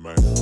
Man.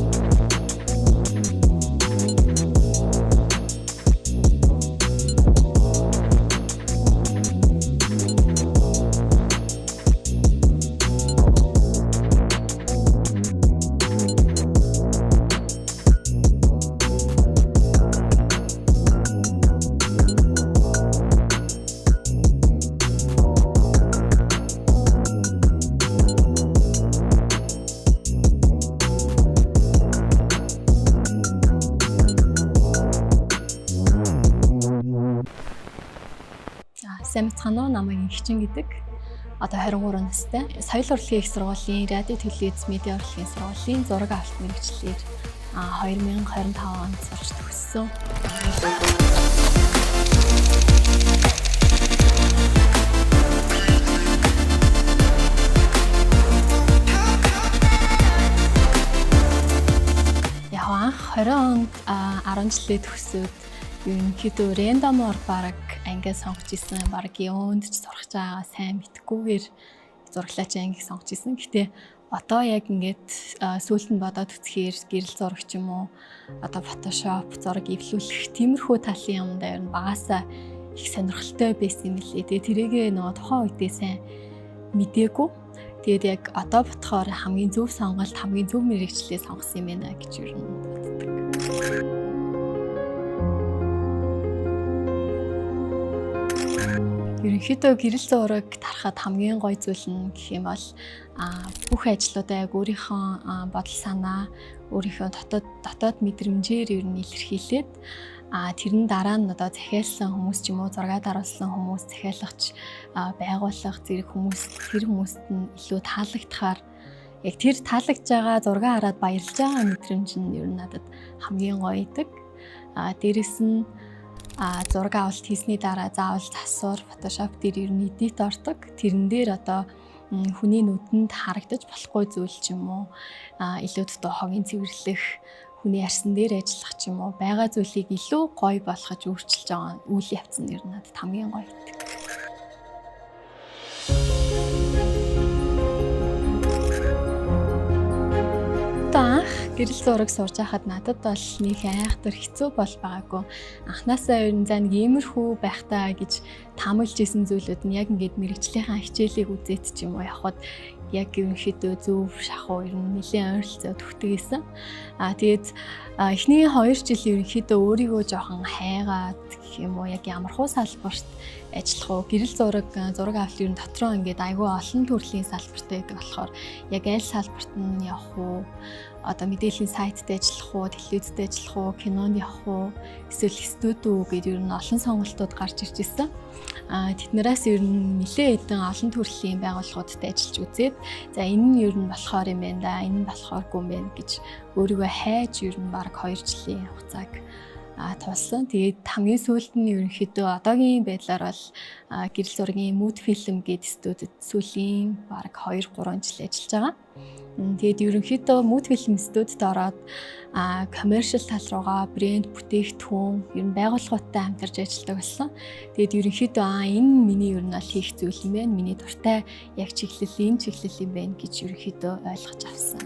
Сайн мэцхан уу, намайг Ингэчин гэдэг. Одоо 23 настай. Соёл урлагийн их сургуулийн радио телевиз медиа урлагийн сургуулийн зураг авалт мэргэжлээр 2025 онд сурч төгссөн. Яг анх 20 онд 10 жилээ төгсөөд ерөнхийдөө рандомор баг ангиа сонгож исэн, баг юунд ч сурах байгаа сайн мэдхгүйгээр зураглаач ангийг сонгож исэн. Гэтэ одоо яг ингээд сүүлд нь бодоод үзэхээр гэрэл зураг ч юм уу, одоо Photoshop зураг эвлүүлэх тиймэрхүү талын юмдаа ер нь багасаа их сонирхолтой байсан юм лээ. Тэгээ тэрийгээ нөгөө тухайн үедээ сайн мдээгүй. Тэгээд яг одоо бодохоор хамгийн зөв сонголт, хамгийн зөв мэргэжлээ сонгосон юм байна гэж ер нь боддог. Ерөнхийдөө гэрэл зураг тарахад хамгийн гоё зүйл нь гэх юм бол бүх ажлуудаа яг өөрийнхөө бодол санаа, өөрийнхөө дотоод мэдрэмжээр ер нь илэрхийлээд тэрэн дараа нь одоо захиалсан хүмүүс ч юм уу, зураг даруулсан хүмүүс, захиалагч, байгууллага зэрэг хүмүүс, тэр хүмүүст нь илүү таалагдахаар яг тэр таалагдж байгаа зураг хараад баярлж байгаа мэдрэмж нь ер нь надад хамгийн гоё идэг. Дээрэс нь зураг авалт хийсний дараа заавал засвар, Photoshop дээр ер нь edit ордог. Тэрэн дээр одоо хүний нүдэнд харагдаж болохгүй зүйл ч юм уу, илүү дутуу хогийн цэвэрлэх, хүний арьсан дээр ажиллах ч юм уу, байгаа зүйлийг илүү гоё болгож өөрчилж байгаа үйл явц нь ер нь надад хамгийн гоё идэг. Анх гэрэл зураг сурж байхад надад бол нэг айхтар хэцүү бол байгаагүй. Анхнаасаа ер нь за нэг иймэрхүү байх таа гэж таамаглаж исэн зүйлүүд нь яг ингээд мэргэжлийнхаа хичээлийг үзээд ч юм уу явхад яг ерөнхийдөө зөв шахуу ер нь нэлээд ойролцоо төгтөг исэн. Тэгээд эхний 2 жил ерөнхийдөө өөрийгөө жоохон хайгаад гэх юм уу, яг ямархуу салбарт ажиллах уу, гэрэл зураг, зураг авалт ер нь дотроо ингээд айгүй олон төрлийн салбартай байдаг болохоор яг аль салбарт нь явах уу, одоо мэдээллийн сайтд ажиллах уу, телевизэд ажиллах уу, кинонд явах уу, эсвэл студи үү гэдэг ер нь олон сонголтууд гарч ирж исэн. Тэднээс ер нь нэлээд хэдэн олон төрлийн байгууллагуудад ажиллаж үзээд за энэ нь ер нь болохоор юм байна да, энэ нь болохооргүй юм байна гэж өөрийгөө хайж ер нь бараг 2 жилийн хугацааг тулсан. Тэгээд хамгийн сүүлд нь ерөнхийдөө одоогийн байдлаар бол гэрэл зургийн Mood Film гэдэг студид сүүлийн бараг 2-3 жил ажиллаж байгаа. Тэгээд ерөнхийдөө Mood Film студид ороод commercial тал руугаа брэнд бүтээгдэхүүн ер нь байгууллагуудтай хамтарч ажилладаг болсон. Тэгээд ерөнхийдөө энэ миний ер нь бол хийх зүйл юм байна. Миний дуртай яг чиглэл энэ чиглэл юм байна гэж ерөнхийдөө ойлгож авсан.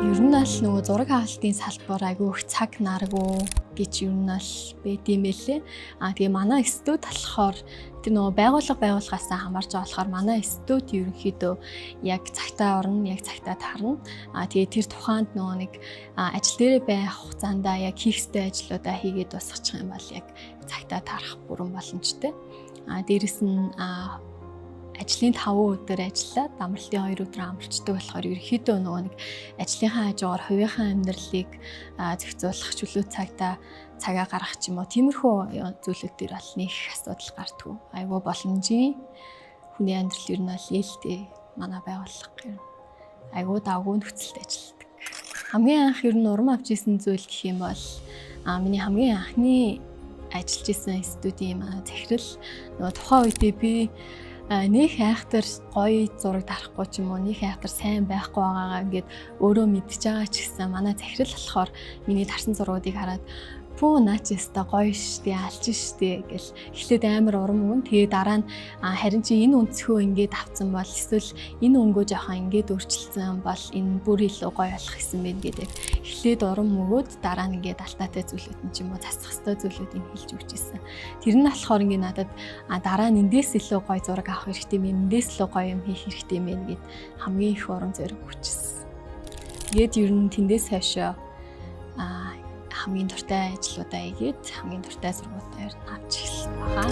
Ер нь бол нөгөө зураг авалтын салбар айгүй их цаг наргүй гэж ер нь бол байд юм байлээ. Тэгээ манай студ болохоор тэр нөгөө байгууллагаасаа хамаарч байгаа болохоор манай студ ерөнхийдөө яг цагтаа орно, яг цагтаа тарна. Тэгээ тэр тухайд нөгөө нэг ажил дээрээ байх хугацаанд яг хийх ёстой ажлуудаа хийгээд дуусгачих юм бол яг цагтаа тарах бүрэн боломжтой. Дээрэс нь ажлын 5 өдөр ажиллаад амралтын 2 өдөр амарчдаг болохоор ерөнхийдөө нөгөө нэг ажлынхаа хажуугаар хувийнхаа амьдралыг зохицуулах чөлөө цагаа гаргах ч юм уу, тиймэрхүү зүйлүүд дээр бол нэг их асуудал гардаггүй. Айгүй боломжийн хүний амьдрал ер нь бол ээлтэй манай байгууллага ер нь айгүй давгүй нөхцөлд ажилладаг. Хамгийн анх ер нь урам авч исэн зүйл гэх юм бол миний хамгийн анхны ажиллаж исэн студийн манай захирал нөгөө тухайн үедээ би нэг айхтар гоё зураг дарахгүй ч юм уу, нэг айхтар сайн байхгүй байгаагаа ингээд өөрөө мэдж байгаа ч гэсэн манай захирал болохоор миний дарсан зургуудыг хараад Пүү, наа чи өстой гоё штэ, алж штэ гэл эхлээд амар урам өгнө. Тэгээ дараа нь харин чи энэ өнцгөө ингээд авцсан бол, эсвэл энэ өнгөө жоохон ингээд өөрчилсөн бол энэ бүр илүү гоё болох гэсэн бэ гэдэг. Эхлээд урам өгөөд, дараа нь ингээд алтаатай зүйлүүд нь ч юм уу, засах ёстой зүйлүүдийг хэлж өгч ирсэн. Тэр нь болохоор ингээд надад дараа нь эндээс илүү гоё зураг авах хэрэгтэй юм, эндээс илүү гоё юм хийх хэрэгтэй юм байна гэд хамгийн их урам зориг өгчихсэн. Тэгээд ер нь тэндээс хойшоо хамгийн дуртай ажлуудаа хийгээд, хамгийн дуртай зургуудаа ер нь авч эхэлсэн байгаа.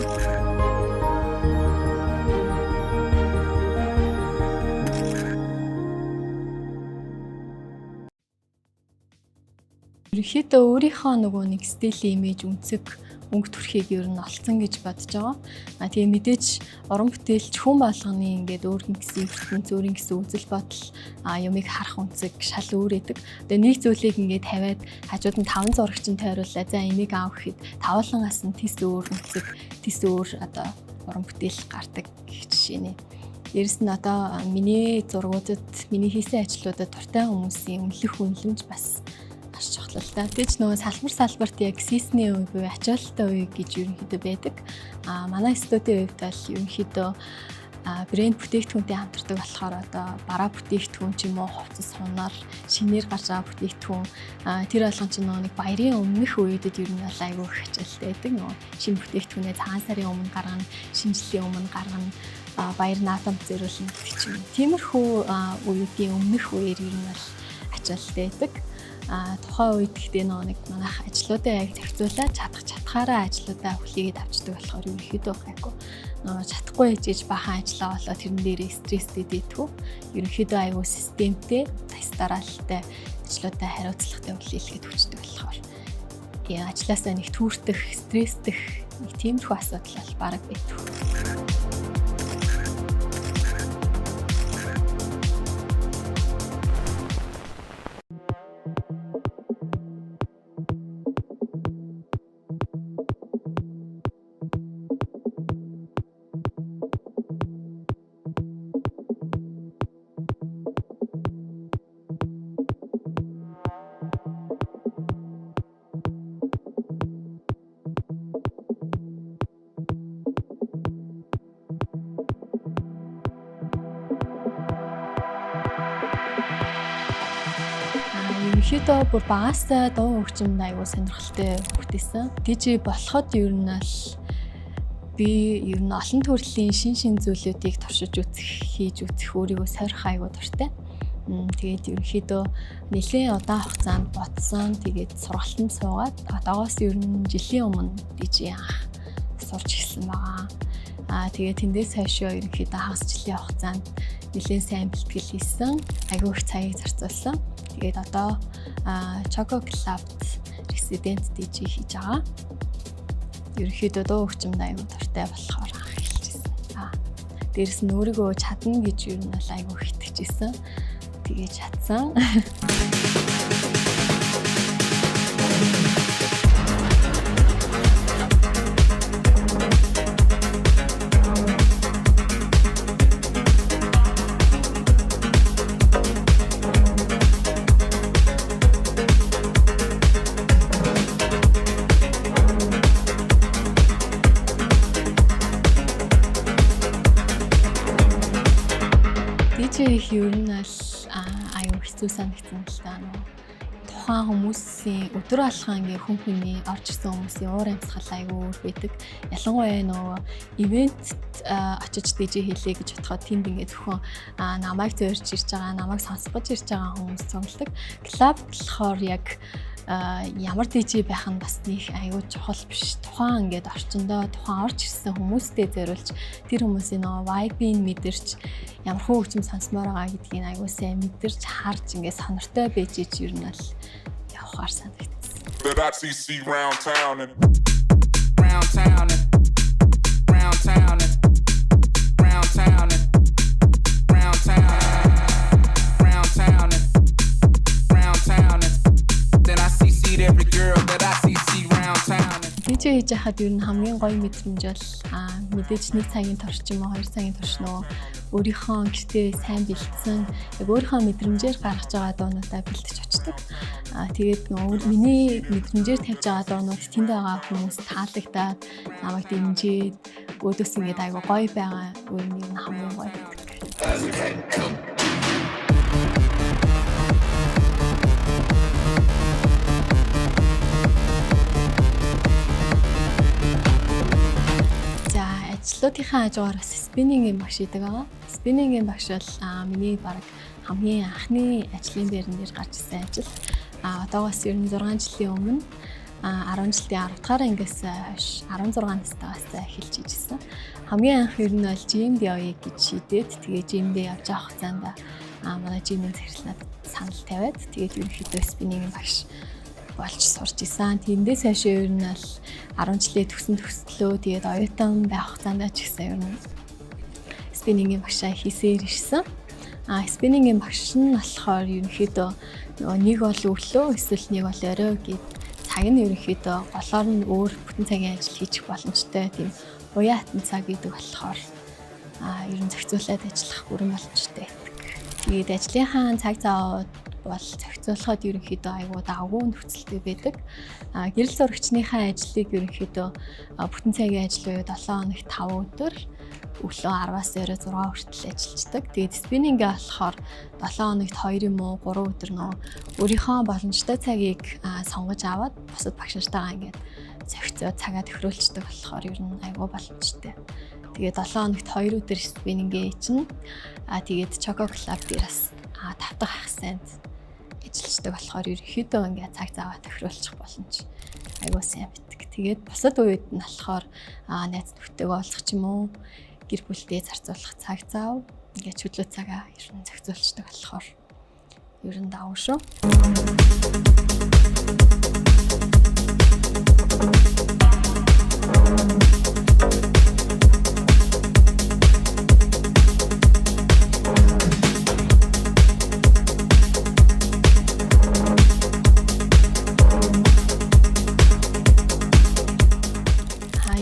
Ерөнхийдөө өөрийнхөө нөгөө нэг стилийн имиж, өнцөг, өнгө төрхийг ер нь олцсон гэж бодож байгаа. А тэгээ мэдээж уран бүтээлч хүн болгоны ингээд өөрийн гэсэн ертөнц, өөрийн гэсэн үзэл бодол, юмыг харах өнцөг шал өөр өгдөг. Тэгээ нэг зүйлийг ингээд тавиад хажууд нь таван зурагчин тойруулаа. За, энийг аав гэхэд тавуулангаас нь тис өөр өнцөг, тис өөр одоо уран бүтээл гардаг гэх жишээ нэ. Дээрэс нь одоо миний зургуудад, миний хийсэн ажлуудад дуртай хүмүүсийн үнэлэх үнэлэмж бас маш чухал л да. Тэгэж нөгөө салбарт яг season ий үе буюу ачаалттай үе гэж ерөнхийдөө байдаг. А манай студийн хувьд бол ерөнхийдөө брэнд бүтээгдэхүүнтэй хамтардаг болохоор одоо бараа бүтээгдэхүүн ч юм уу, хувцас, хунар, шинээр гарч байгаа бүтээгдэхүүн, тэр болгон чинь нөгөө нэг баярын өмнөх үеүүдэд ер нь бол айгүй их ачаалттай байдаг. Нөгөө шинэ бүтээгдэхүүнээ цагаан сарын өмнө гаргана, шинэ жилийн өмнө гаргана, баяр наадамд зориулна гэдэг ч юм. Тиймэрхүү үеүүдийн өмнөх үеэр ер нь бол ачаалттай байдаг. А тухайн үед гэхдээ нөгөө нэг манайх ажлуудаа яг зохицуулаад чадах чадхаараа ажлуудаа хүлээгээд авчдаг болохоор ерөнхийдөө гайгүй. Нөгөө чадахгүй ээжээж бахан ажиллаа болоо тэрэн дээрээ стресстэй дийдгүү. Ерөнхийдөө айгүй системтэй, зас дараалалтай ажлуудаа хариуцлагатай хүлээлгээд хүчдэг болохоор ажлаасаа нэг түүртэх, стресстэх нэг тиймэрхүү асуудал бол бараг байдгүй. Ерөнхийдөө бүр багасаа дуу хөгжимд аягүй сонирхолтой хүүхдээсэн. DJ болоход ер нь л би ер нь олон төрлийн шин шин зүйлүүдийг туршиж үзэх, хийж үзэх, өөрийгөө сорих аягүй дуртай. Тэгээд ерөнхийдөө нэлээд удаан хугацаанд бодсон. Тэгээд сургалтанд суугаад одоогоос ер нь жилийн өмнө DJ анх сурч эхэлсэн байгаа. Аа, тэгээд тэндээс хойшоо ерөнхийдөө хагас жилийн хугацаанд нэлээд сайн бэлтгэл хийсэн. Аягүй их цагийг зарцуулсан. Тэгээд одоо Choco Club-д resident DJ хийж байгаа. Ерөнхийдөө дуу хөгжимд аягүй дуртай болохоор анх эхэлжсэн. Аа. Дээрэс нь өөрийгөө чадна гэж ер нь бол аягүй их итгэжсэн. Тэгээд чадсан. DJ их ер нь бол аюу хэцүү санагдсан л да, нөө. Тухайн хүмүүсийн өдөр болгон ингээ хүн хүний орж ирсэн хүмүүсийн уур амьсгал аюу өөр байдаг. Ялангуяа нөгөө event очиж DJ хийлээ гэж бодоход тэнд ингээ зөвхөн намайг зорж ирж байгаа, намайг сонсох гэж ирж байгаа хүмүүс цугладаг. Клуб болохоор яг ямар DJ байх нь бас нэг аюу чухал биш. Тухайн ингээд орчиндөө тухайн орж ирсэн хүмүүстэй зориулж, тэр хүмүүсийн нөгөө vibe-ийг мэдэрч, ямар хөгжим сонсомоор байгаа гэдгийг аюу сайн мэдэрч харж, ингээд сонортой байж ич ер нь бол явахаар санагдсан. That I CC round town and round town and round town and round town and round town, round town and round town and then I CC'd every girl that I CC round town and DJ DJ хийж байхад ер нь хамгийн гоё мэдрэмж бол мэдээж нэг цагийн турш ч юм уу, 2 цагийн турш нөгөө өөрийнхөө гэртээ сайн бэлдсэн, яг өөрийнхөө мэдрэмжээр гаргаж байгаа дуунуудаа бэлдэж очдог. Тэгээд нөгөө миний мэдрэмжээр тавьж байгаа дуунууд тэнд байгаа хүмүүс таалагдаад, намайг дэмжиж, өөдөөс ингээд айгу гоё байгаа үе нь ер нь хамгийн гоё байдаг. За, ажлуудынхаа хажуугаар бас спиннингийн багш идэг байгаа. Спиннингийн багш бол миний баг хамгийн анхны ажлын байран дээр гарч ирсэн ажил. Одоогоос ер нь 6 жилийн өмнө 10 жилийн 10 дахь ангиас хойш 16 настайгаас эхэлж хийжсэн. Хамгийн анх ер нь бол жимд явъя гэж шийдээд, тэгээ жимдээ явж байгаа хугацаанд манай жимийн захирал надад санал тавиад, тэгээд ерөнхийдөө спиннингийн багш болж сурч исэн. Тэндээс хойш ер нь бол 10 жилээ төгсөн төгслөө, тэгээд оюутан байх хугацаанд ч гэсэн ер нь спиннингийн багшаа хийсээр ирсэн. Спиннингийн багш нь болохоор ерөнхийдөө нөгөө нэг бол өглөө эсвэл нэг бол орой гэд цаг нь ерөнхийдөө голоор нь өөр бүтэн цагийн ажил хийчих боломжтой, тийм уян хатан цаг гэдэг болохоор ер нь зохицуулаад ажиллах бүрэн боломжтой байдаг. Тэгээд ажлынхаа цаг зав бол зохицуулахад ерөнхийдөө айгүй давгүй нөхцөлтэй байдаг. Гэрэл зурагчныхаа ажлыг ерөнхийдөө бүтэн цагийн ажил буюу 7 хоногт 5 өдөр өглөө 10-аас орой 6 хүртэл ажилладаг. Тэгээд спиннингээ болохоор 7 хоногт 2 юм уу 3 өдөр нөө өөрийнхөө боломжтой цагийг сонгож аваад бусад багш нартайгаа ингээд зохицоод цагаа тохируулцдаг болохоор ер нь айгүй боломжтой. Тэгээд 7 хоногт 2 өдөр спиннингээ чинь тэгээд Choco Club дээр бас 5 дахь хагас сайнд ажиллаждаг болохоор ерөнхийдөө ингээд цаг заваа тохируулчих боломж айгүй сайн байдаг. Тэгээд бусад үед нь болохоор найз нөхдөйгөө уулзах ч юм уу, гэр бүлдээ зарцуулах цаг зав, ингээд чөлөө цагаа ер нь зохицуулцдаг болохоор ер нь давуу шүү.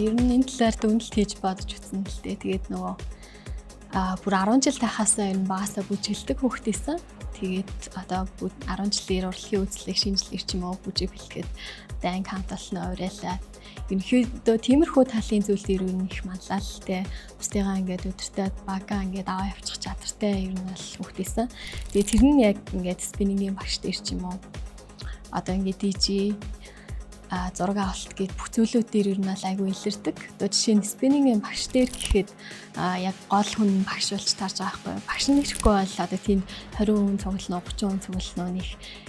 Ер нь энэ талаар дүгнэлт хийж бодож үзсэн л дээ. Тэгээд нөгөө бүр 10 жил тахаасаа ер нь багасаа бүжиглдэг хүүхэд байсан. Тэгээд одоо 10 жилээр урлагийн үзлэг шинэ жилээр ч юм уу бүжиг бэлтгэхэд одоо анги хамт олон уриалаад ерөнхийдөө тиймэрхүү талын зүйл дээр ер нь их манлайлалтай, бусдыгаа ингээд өдөртөө багаа ингээд аваа явчих чадвартай ер нь бол хүүхэд байсан. Тэгээд тэр нь яг ингээд спиннингийн багш дээр ч юм уу, одоо ингээд DJ, зураг авалт гээд бүх зүйлүүд дээр ер нь бол айгүй илэрдэг. Одоо жишээ нь спиннингийн багш дээр гэхэд яг гол хүн багш болж таарж байгаа байхгүй юу? Багш нь ирэхгүй бол одоо тийм 20 хүн цуглана уу, 30 хүн цуглана уу нэг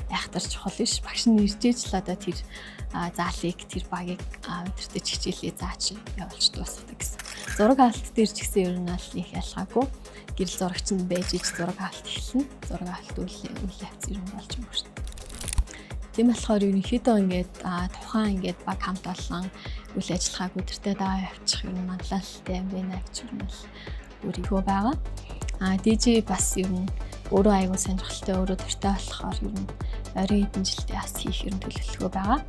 айхтар чухал биш. Багш нь ирж иж л одоо тэр заалыг, тэр багийг өдөртөө хичээлээ зааж явуулж дуусгадаг гэсэн. Зураг авалт дээр ч гэсэн ер нь бол их ялгаагүй. Гэрэл зурагч нь байж иж зураг авалт эхэлнэ. Зураг авалт үйл явц ер нь болж өнгөрдөг. Тийм болохоор ерөнхийдөө ингээд тухайн ингээд баг хамт олон үйл ажиллагааг өдөртөө дагаа явуучих ер нь манлайлалтай юм байна гэж ер нь бол өөрийгөө байгаа. DJ бас ер нь өөрөө айгүй сонирхолтой, өөрөө дуртай болохоор ер нь оройн хэдэн жилдээ бас хийх ер нь төлөвлөгөө байгаа.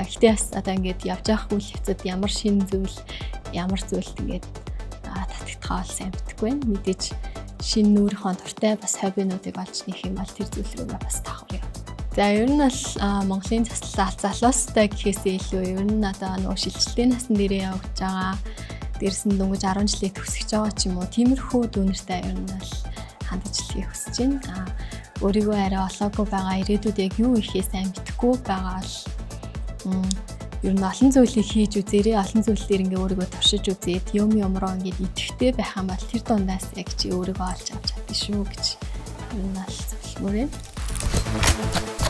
Гэхдээ бас одоо ингээд явж явах үйл явцад ямар шинэ зүйл, ямар зүйлд ингээд татагдхаа бол сайн мэдэхгүй байна. Мэдээж шинэ өөрийнхөө дуртай бас хоббинуудыг олж нэх юм бол тэр зүйл рүүгээ бас давхар явна. За, ер нь бол Монголын заслал залуустай гэхээсээ илүү ер нь одоо нөгөө шилжилтийн насн дээрээ явагдаж байгаа, дээрс нь дөнгөж 10 жилийн төгсөж байгаа ч юм уу, тиймэрхүү дүүнертэй ер нь бол хандаж хэлхийг хүсэж байна. Өөрийгөө арай олоогүй байгаа, ирээдүйд яг юу хийхээ сайн мэдэхгүй байгаа бол ер нь олон зүйлийг хийж үзээрэй, олон зүйл дээр ингээ өөрийгөө туршиж үзээд юм юм руу ингээд идэвхтэй байх юм бол тэр дундаас яг чи өөрийгөө олж авч чадна шүү гэж ер нь бол зөвлөмөр байна.